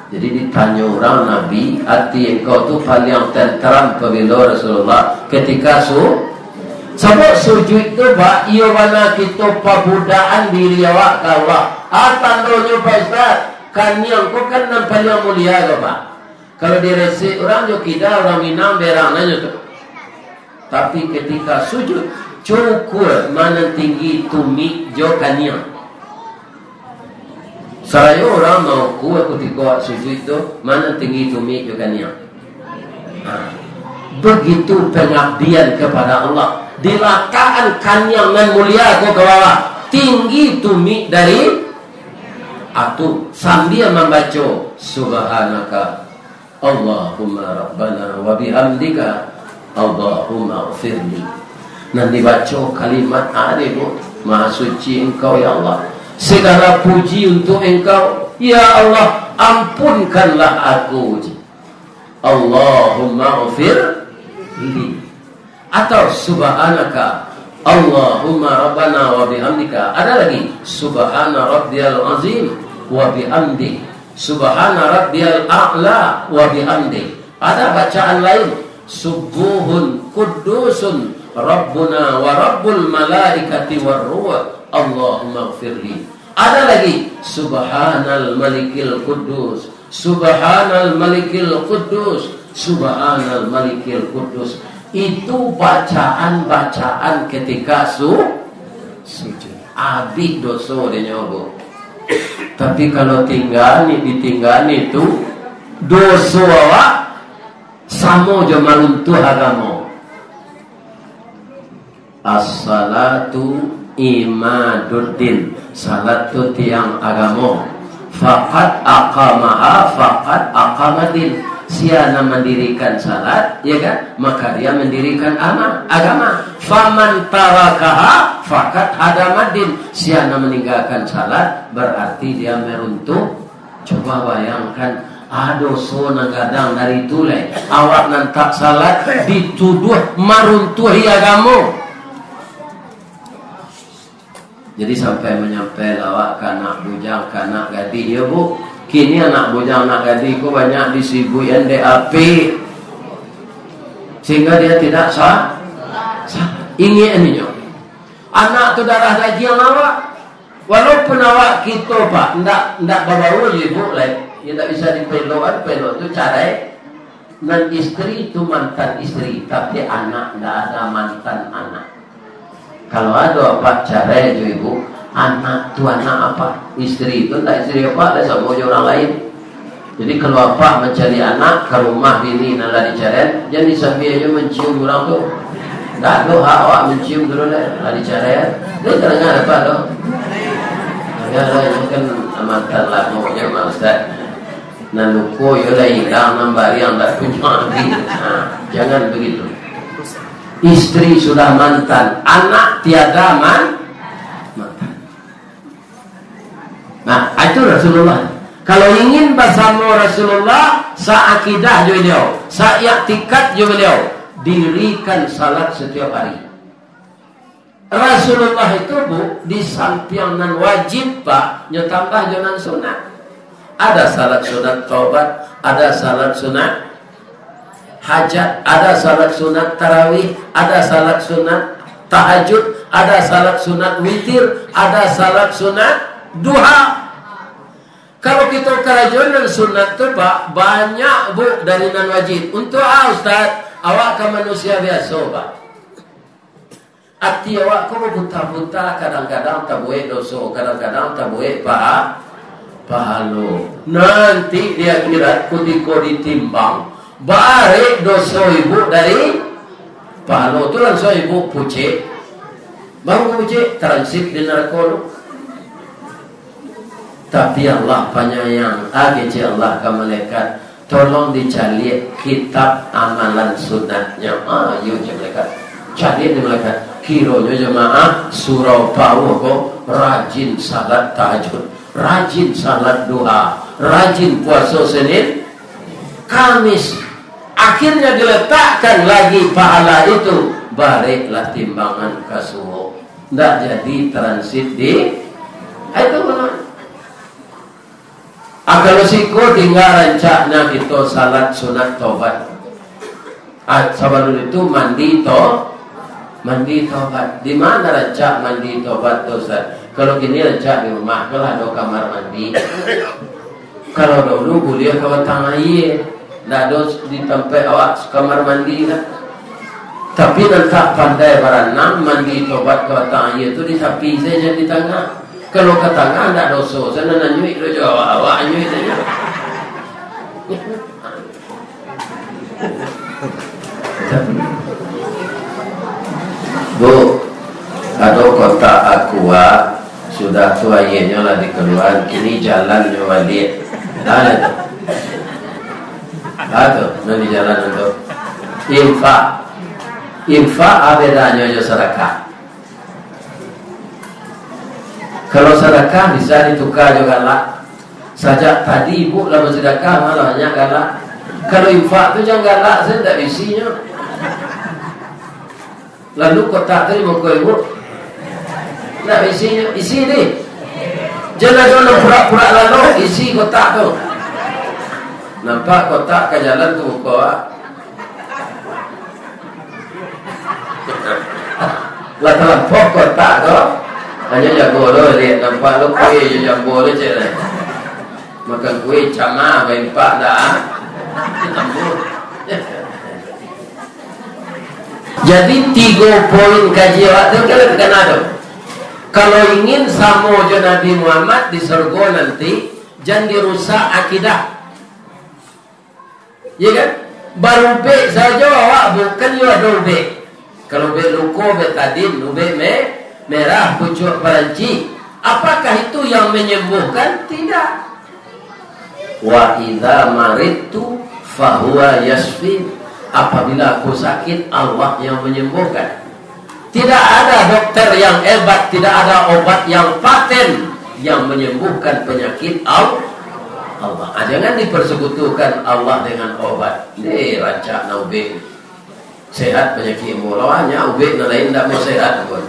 Jadi ditanyo urang Nabi, "Ati engkau tu paliang tentram pabilo, Rasulullah?" "Ketika su-," sabab sujud tu, Pak, iyo bana kito pabudakan diri awak ka Allah. Ah, tandonyo, Pak Ustaz, kaniang ko kan nan paliang mulia ko, Pak. Kalau diresek urang jo kida, urang Minang berang nanyo tu. Tapi ketika sujud, cukua ma nan tinggi tumik jo kaniang. Sarayo urang maukur kutiko awak sujud tu, ma nan tinggi tumik jo kaniang. Ha. Begitu pengabdian kepada Allah. Dilatakan kaniang nan mulia ko ka bawah, tinggi tumik dari atu, sambia mambaco, "Subhanaka Allahumma Rabbana wa bihamdika, Allahumma ghfirli." Nan dibaco kalimat ade ko, "Maha suci Engkau, ya Allah. Segala puji untuk Engkau. Ya Allah, ampunkanlah aku." "Allahumma ghfirli." Atau, "Subhanaka Allahumma Rabbana wa bihamdika." Ada lagi, "Subhana rabbiyal azim wa bihamdi. Subhana rabbiyal a'la wa bihamdi." Ada bacaan lain, "Subbuhun quddusun Rabbuna wa Rabbul malaikati war ruh. Allahumma ghfirli." Ada lagi, "Subhanal malikil quddus, Subhanal Malikil Quddus, Subhanal Malikil Quddus. Itu bacaan-bacaan ketika su-, sujud. Abih doso dinyo, Bu. Tapi kalau tingga ni, ditingga ni tu, doso awak samo jo maruntuah agamo. As-salatu imaduddin. Salat tu tiang agamo. Faqad aqamaha, faqad aqamaddin. Sia nan mandirikan salat, ya kan? Maka dia mendirikan ama-, agama. Faman tarakaha, faqad hadamaddin. Sia nan meninggalkan salat, berarti dia meruntuh. Cubo bayangkan, ado doso nan gadang dari tu lai. Awak nan tak salat dituduah maruntuahi agamo. Jadi sampai manyampai lah awak ka anak bujang, ka anak gadih, ya, Bu. Kini anak bujang, anak gadih ko banyak disibuikan dek H P. Sehingga dia tidak sa-, sa-, ingek ninyo. Anak tu darah dagiang awak. Walaupun awak kito, Pak, ndak, ndak babaua jo ibu lai, ya ndak bisa dipelok-an, pelok tu carai. Nan isteri tu mantan isteri, tapi anak ndak ada mantan anak. Kalau ado apak carai jo ibu, anak tu anak apak. Isteri tu ndak isteri apak lai, samo jo urang lain. Jadi, kalau apak mancari anak ka rumah bini nan lah dicarai, jan disambia jo mancium urang tu. Ndak ado hak awak mancium dulu lai, lah dicarai. Dia tadanga apak tu. Tadanga lah, itu kan amatan lamo nyo, Mak Ustaz. Nan luko yo lah ilang, nan bariang ndak punyo ati. Ha, jangan begitu. Isteri sudah mantan, anak tiada man-, mantan. Nah, itu Rasulullah. Kalau ingin basamo Rasulullah, saakidah jo beliau, saiktikad jo beliau, dirikan salat setiap hari. Rasulullah itu, Bu, di sampiang nan wajib, Pak, nyo tambah jo nan sunat. Ada salat sunat taubat, ada salat sunat hajat, ada salat sunat tarawih, ada salat sunat tahajud, ada salat sunat witir, ada salat sunat duha. Kalau kito karajoan nan sunat tu, Pak, banyak, Bu, dari nan wajib. Untuak a, Ustaz? Awak kan manusia biaso, Pak. Ati awak ko babuta-buta, kadang-kadang tabuek doso, kadang-kadang tabuek paha-, pahalo. Nanti di akhirat, kutiko ditimbang, barek doso ibu dari pahalo tu, langsuang ibu pucek. Baru pucek, transit di narako tu. Tapi Allah panyayang, kecek Allah ka malaikat, "Tolong dicaliak kitab amalan sunatnyo." Ah, iyo, cek malaikat. Caliak ni malaikat. Kironyo jamaah surau Pauh ko rajin salat tahajud, rajin salat duha, rajin puaso Senin, Kamis. Akhirnya diletakkan lagi pahala itu, bareklah timbangan ka surau. Ndak jadi transit di, ah, itu benar. Ah, kalau siko tingga rancaknyo kito salat sunat taubat. Ah, sabalun itu mandi to-, mandi taubat. Di mana rancak mandi taubat tu, Ustaz? Kalau kini rancak di rumah, kalau ado kamar mandi. Kalau dahulu buliah ka batang aia, ndak ado di tampek awak kamar mandi lah. Tapi nan tak pandai baranang, mandi taubat ka batang aia tu di tapi sajo, jan di tangah. Kalau ka tangah ndak doso, sanan anyuik tu jo awak, awak anyuik sajo. Bu, ado kotak aqua, sudah tu aianyo lah dikaluaan, kini jalannyo baliak. Ha, tu. Ha, tu, nan di jalan tu. Infak. Infak, a bedanyo jo sadakah? Kalau sadakah bisa dituka jo galak. Sajak tadi ibu lah basadakah, malah banyak galak. Kalau infak tu jan galak sajo, ndak isinyo. Lalu kotak tu di muko ibu, ndak isinyo, isi dih. Jan ado nan pura-pura lalok, isi kotak tu. Nampak kotak ka jalan tu muko, ah. Lah talampau kotak tu. Hanyo jago tu, dek. Nampak lu, kue jo jambo tu, cek lah. Makan kue cama baimpak dah. Jadi, tigo poin kaji awak tu kalau takana tu. Kalau ingin samo jo Nabi Muhammad di surga nanti, jan dirusak akidah. Ya kan? Barubek sajo awak, bukan yo ado ubek. Kalau ubek luko, betadin, ubek me-, merah, pucuak paranci. Apakah itu yang menyembuhkan? Tidak. "Wa idza maridtu fahuwa yasfin." Apabila aku sakit, Allah yang menyembuhkan. Tidak ada dokter yang hebat, tidak ada obat yang paten yang menyembuhkan penyakit Al-, Allah. Ah, jangan dipersekutukan Allah dengan obat. Ni rancak na ubek. Sehat penyakit mulawannya, ubek nan lain ndak mau sehat pun.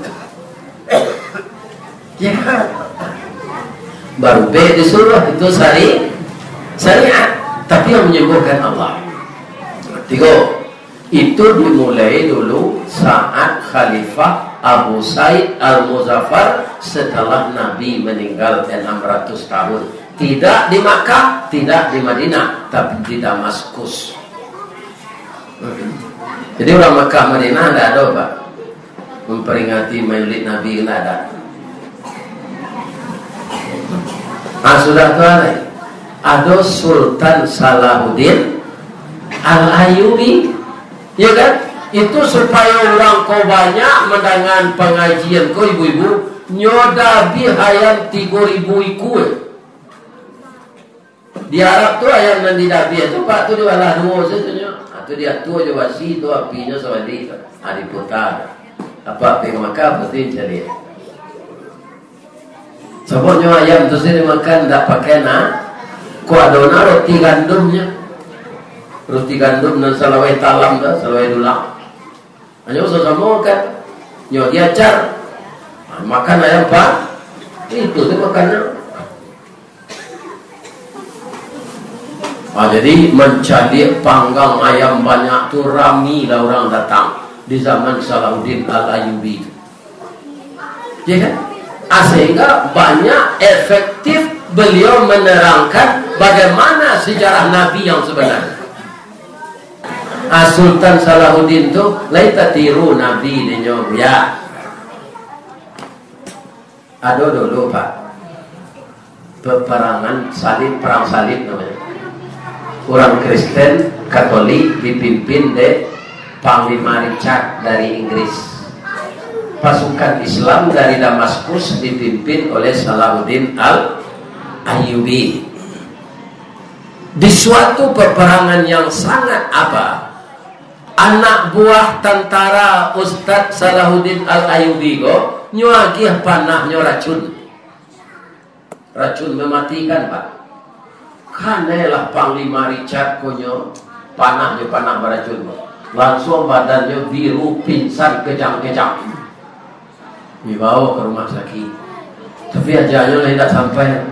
Ya. Barubek disuruh, itu syari-, syariat. Tapi yang menyembuhkan Allah. Tiga. Itu dimulai dulu saat Khalifah Abu Said Al-Muzaffar setelah Nabi meninggal enam ratus tahun. Tidak di Makkah, tidak di Madinah, tapi di Damaskus. Jadi, urang Makkah, Madinah ndak ado, Pak, memperingati Maulid Nabi, ndak ado. Ah, sudah tu lai. Ado Sultan Salahuddin Al-Ayyubi, ya kan? Itu supaya urang ko banyak mandangar pangajian ko, ibu-ibu. Nyo dabih ayam tigo ribu ikua. Di Arab tu, ayam nan didabih tu, Pak, tu dibalah duo sajo nyo. Ah, tu diatua jo basi tu, apinyo sabalik tu. Ah, diputa. Apak pai ka Makkah, pasti caliak. Sababnyo ayam tu sendiri makan ndak pakai na-, ko ado na roti gandumnyo. Roti gandum nan salawai talam tu, salawai dulang. Hanyo samo-samo makan. Nyo diacar. Nah, makan ayam, Pak. Itu tu makannyo. Ah, jadi mancaliak panggang ayam banyak tu, rami lah urang datang di zaman Salahuddin Al-Ayyubi tu. Ya kan? Ah, sehingga banyak efektif beliau menerangkan bagaimana sejarah Nabi yang sebenarnya. Ah, Sultan Salahuddin tu lai tatiru Nabi dinyo, ya. Ado dulu, Pak, peperangan salib, perang salib namanya. Urang Kristen Katolik dipimpin dek Panglima Richard dari Inggris. Pasukan Islam dari Damaskus dipimpin oleh Salahuddin Al-Ayyubi. Di suatu peperangan yang sangat apa, anak buah tantara Ustadz Salahuddin Al-Ayyubi ko, nyo agiah panahnyo racun. Racun mematikan, Pak. Kanailah Panglima Richard ko nyo panahnyo, panah baracun ko. Lansuang badannyo biru, pingsan kejang-kejang. Dibawa ke rumah sakit. Tapi ajalnyo lah indak sampai.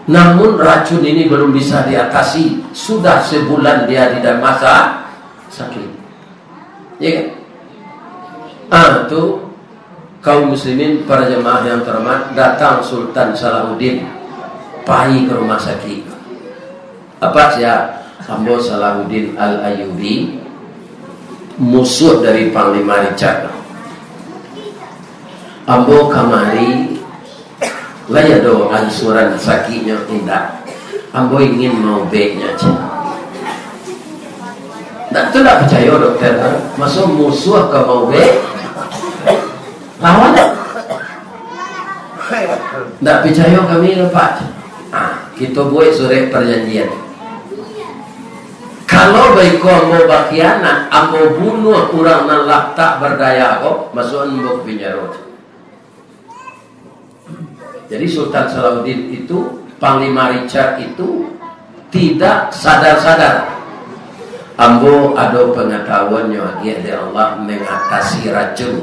Namun racun ini belum bisa diatasi. Sudah sebulan dia di dalam masa sakit. Ya kan? Ah, tu kaum muslimin, para jemaah yang terhormat, datang Sultan Salahuddin pai ke rumah sakit. Apa sia? Ambo Salahuddin Al-Ayyubi, musuh dari Panglima Richard. Ambo kamari, lai ado ansuran sakiknyo indak? Ambo ingin maubeknyo, cek. Ndak, tu ndak picayo dokter, kan? Maso musuh ka maubek? Lawan. Ndak picayo kami tu, Pak. Ah, kito buek surek parjanjian. Kalau baiko ambo bakhianat, ambo bunuah urang nan lah tak bardaya ko, masuakan ambo ka pinjaro. Jadi Sultan Salahuddin itu, Panglima Richard itu tidak sadar-sadar. Ambo ado pangatahuannyo agiah dek Allah mangatasi racun.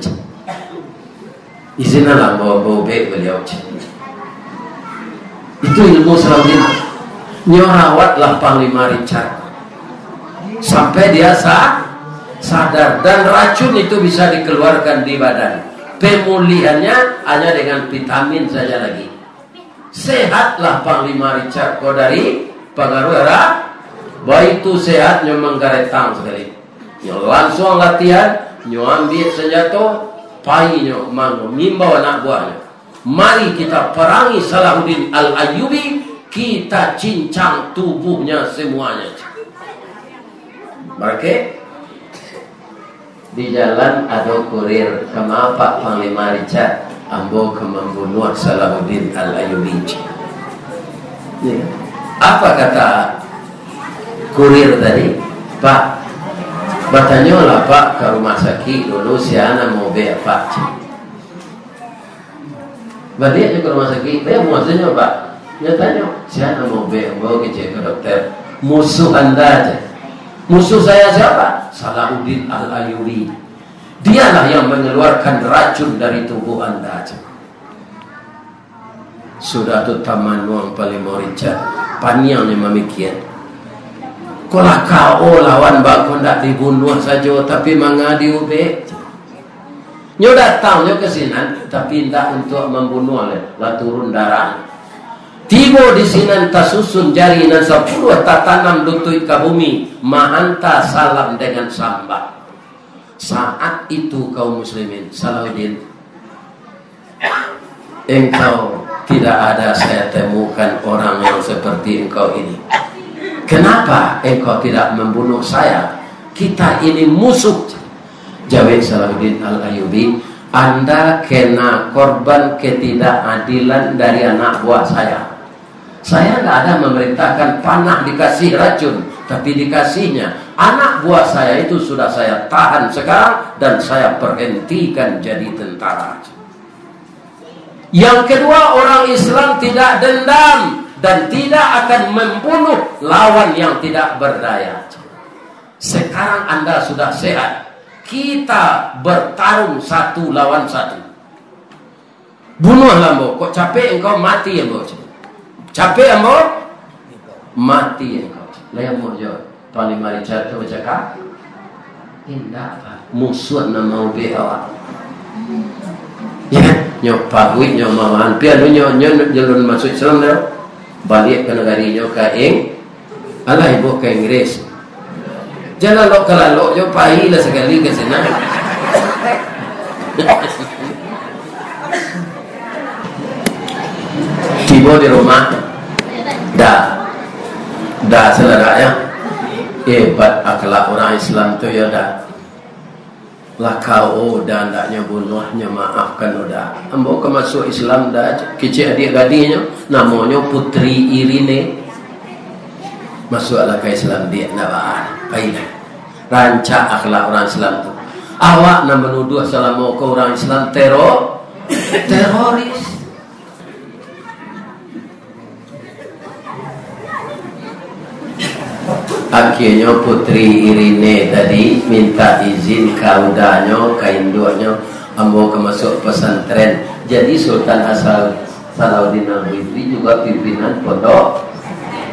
Izinlah ambo, ambo ubek baliau. Itu ilmu Salahuddin. Nyo rawatlah Panglima Richard sampai dia sa-, sadar, dan racun itu bisa dikeluarkan di badan. Pemulihannya hanya dengan vitamin saja lagi. Sehatlah Panglima Richard ko dari pangaruah ra-, baitu sehatnyo manggaretang sakali. Nyo lansuang latihan, nyo ambiak sanjato, pai nyo mangimbau anak buahnyo, "Mari kita perangi Salahuddin Al-Ayyubi, kita cincang tubuhnya semuanya." Oke? Di jalan ado kurir, "Kama Pak Panglima Richard?" "Ambo ka mambunuah Salahuddin Al-Ayyubi." Ya. Apa kata kurir tadi? "Pak, batanyolah Pak ka rumah sakik dulu, sia nan maubek Pak." Baliak nyo ka rumah sakik, "Eh, maksudnyo, Pak?" Nyo tanyo, "Sia nan maubek ambo?" Kecek ka dokter. "Musuh anda," cek. "Musuh saya siapa?" "Salahuddin Al-Ayyubi. Dialah yang mengeluarkan racun dari tubuh anda," cek. Sudah tu tamanuang Panglima Richard. Paniang nyo mamikia. Ko lah K O lawan bako ndak dibunuah sajo, tapi manga diubek. Nyo datang nyo ka sinan, tapi indak untuak mambunuah, lah, lah turun darah. Tibo di sinan, tasusun jari nan sapuluah, tatanam lutuik ka bumi, mahanta salam dengan sambah. Saat itu, kaum muslimin, Salahuddin, engkau tidak ada saya temukan orang yang seperti engkau ini. Kenapa engkau tidak membunuh saya? Kita ini musuh. Jawek Salahuddin Al-Ayyubi, "Anda kena korban ketidakadilan dari anak buah saya. Saya nggak ada memerintahkan panah dikasih racun, tapi dikasihnya. Anak buah saya itu sudah saya tahan sekarang dan saya perhentikan jadi tentara." Yang kedua, orang Islam tidak dendam dan tidak akan membunuh lawan yang tidak berdaya. Sekarang Anda sudah sehat. Kita bertarung satu lawan satu. Bunuahlah ambo. Kok capek engkau, mati ambo. Capek ambo, mati engkau. Lai ambo jo. Panglima Richard tu bacakap, "Indak, Pak. Musuah nan maubek awak." Ya, nyo paruik, nyo mawan. Pian tu nyo, nyo, nyo lun masuak Islam dah. Baliak ka nagari nyo ka Ing-, alah, ibo ka Inggris. Jan lalok ka lalok jo, pailah sakali ka sinan. Tibo di rumah, dah, dah saladak, ya. Hebat akhlak urang Islam tu, ya, dah. Lah kau, oh, dah, ndaknyo bunuahnyo, maafkan, oh, dah. Ambo ka masuak Islam, dah, kecek adiak gadihnyo, namonyo Putri Irine. Masuaklah ka Islam, Diak, ndak baa, pailah. Rancak akhlak urang Islam tu. Awak nan manuduah salamo ko urang Islam tero-, teroris. Akhirnyo Putri Irine tadi minta izin ka udanyo, ka induaknyo, "Ambo ka masuak pesantren." Jadi Sultan Asal-, Salahuddin Al-Fitri juga pimpinan pondok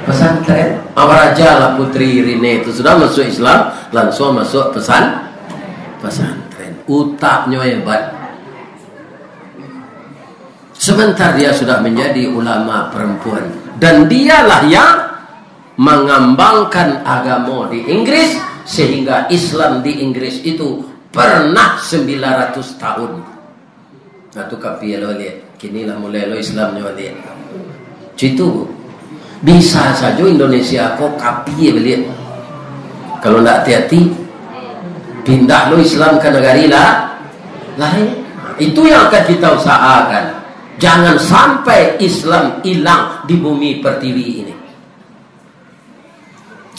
pesantren. Amarajalah Putri Irine tu sudah masuak Islam, lansuang masuak pesan-, pesantren. Utaknyo hebat. Sebentar dia sudah menjadi ulama perempuan. Dan dialah yang mengambangkan agamo di Inggris, sehingga Islam di Inggris itu pernah sembilan ratus tahun. Nah, tu kapie lo liek. Kini lah mulai lo Islamnyo liek. Citu. Bisa sajo Indonesia ko kapie baliak. Kalau ndak hati-hati, pindah lo Islam ka nagari la-, lain. Itu yang akan kita usahakan. Jangan sampai Islam hilang di bumi pertiwi ini.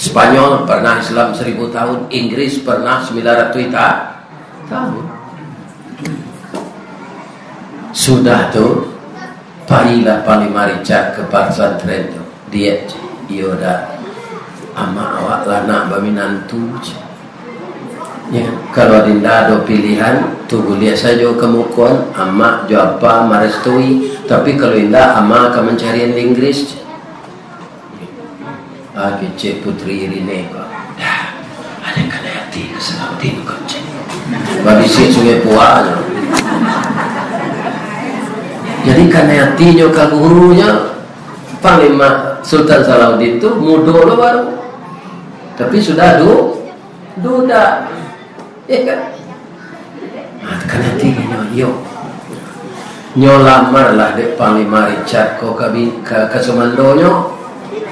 Spanyol pernah Islam seribu tahun, Inggris pernah sembilan ratus ta-, tahun. Sudah tu, pailah Panglima Richard ka pasantren tu. Diak, iyo dah. Amak awak lah nak baminantu, cek. Ya, kalau dinda ado pilihan, tu buliah sajo ka mukoan, amak jo apa marestui. Tapi kalau indak, amak ka mancarian di Inggris, cek. Ah, kecek Putri Irine ko. Dah, ado kanai ati ka Salahuddin ko, cek. Babisiak Sungai Pua tu. Jadi kanai atinyo ka gurunyo, Panglima Sultan Salahuddin tu mudo lo baru. Tapi sudah du-, duda. Ya kan? Ah, kanai atinyo, iyo. Nyo lamar lah dek Panglima Richard ko ka bi-, ka, ka sumandonyo.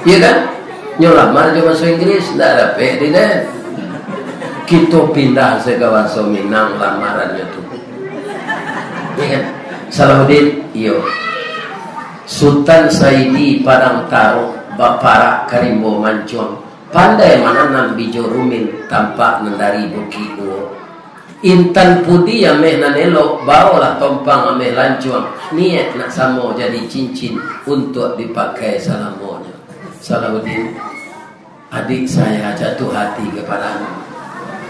Iya kan? Nyo lamar jo bahaso Inggris, ndak dapek di den. Kito pindah se ka bahaso Minang lamarannyo tu. Iya kan? Salahuddin, iyo. Sutan Saidi Padang Tarok, baparak ka rimbo mancuang. Pandai mananam bijo rumin, tampak nan dari Bukik Duo. Intan pudi ameh nan elok, baolah tompang ameh lancuang, niaik nak samo jadi cincin, untuak dipakai salamonyo. Salahuddin, adik saya jatuh hati kepadamu.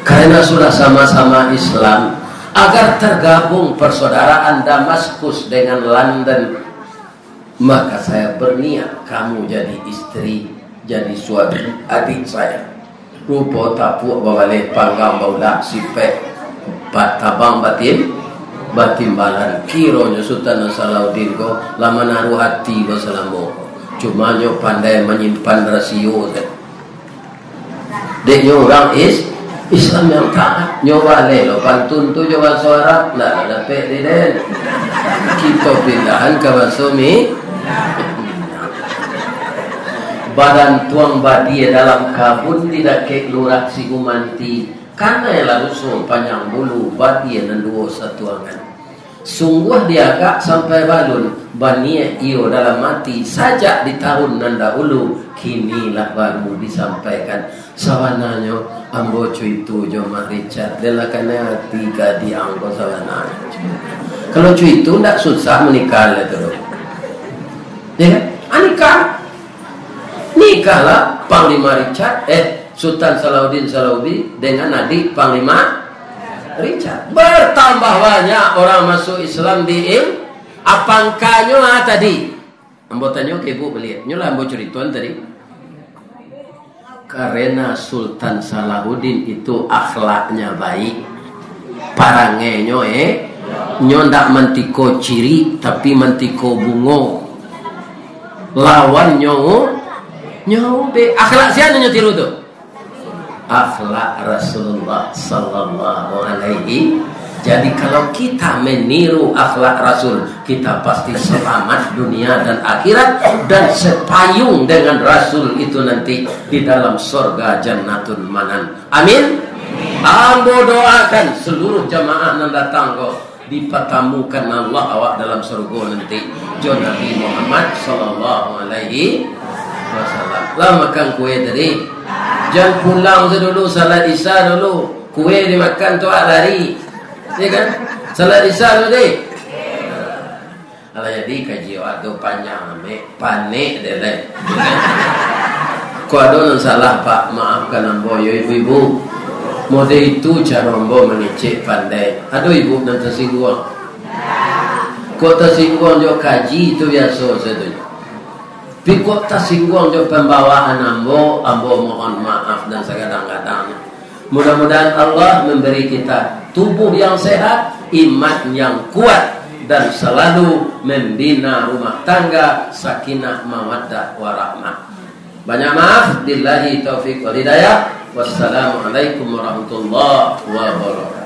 Karena sudah sama-sama Islam, agar tergabung persaudaraan Damaskus dengan London, maka saya berniat kamu jadi istri, jadi suami adik saya. Rupo tapuak babaleh panggang baulah sipek, batabang batim-, batimbalan. Kironyo Sutan Salahuddin ko lah manaruah ati basalamo ko. Cumanyo pandai manyimpan rasio sajo. Dek nyo urang is-, Islam yang taat. Nyo baleh lo pantun tu jo bahaso Arab, ndak lah dapek di den. Kito pindahan ka bahaso Mi-, badantuang badia dalam kabun di dakek lurak si Gumanti. Kanai lah ruso panjang bulu, badia nan duo satuangan. Sungguah diagak sampai balun, baniaik iyo dalam ati, sajak di tahun nan dahulu, kini lah baru disampaikan. Sabananyo, ambo cuitu jo Mak Richard, den lah kanai ati ka diang ko sabananyo. Kalau cuitu, ndak susah manikah lah tu. Ya kan? Ah, nikah. Nikahlah Panglima Richard, eh, Sutan Salahuddin Salahuddin dengan adik Panglima Richard. Bertambah banyak orang masuk Islam di In-, apa angkanyo, ah, tadi? Ambo tanyo ka ibu baliak. Nyo lah ambo curitoan tadi. Karena Sultan Salahuddin itu akhlaknya baik. Parangainyo, eh, nyo ndak mantiko cirik, tapi mantiko bungo. Lawannyo, nyo ubek. Akhlak sia nyo tiru tu? Akhlak Rasulullah sallallahu alaihi. Jadi, kalau kita meniru akhlak Rasul, kita pasti selamat dunia dan akhirat, dan sepayung dengan Rasul itu nanti di dalam sorga Jannatun Manan. Amin. Ambo doakan seluruh jamaah nan datang ko, dipatamukan Allah awak dalam surga nanti jo Nabi Muhammad sallallahu alaihi wasallam. Lah makan kue tadi? Jan pulang se dulu, salat Isya dulu. Kue dimakan tu lari. Ya kan? Salat Isya dulu deh. Alah, jadi kaji awak tu panjang amek, panek deh lai. Kok ado nan salah, Pak, maafkan ambo yo, ibu-ibu. Model itu caro ambo mangecek pandai. Ado ibu nan tasingguang? Kok tasingguang jo kaji tu biaso sajo. Tapi kok tasingguang jo pambawaan ambo, ambo mohon maaf nan sagadang-gadangnyo. Mudah-mudahan Allah memberi kita tubuh yang sehat, iman yang kuat, dan selalu membina rumah tangga sakinah mawaddah warahmah. Banyak maaf, billahi taufik wal hidayah. Wassalamualaikum warahmatullahi wabarakatuh.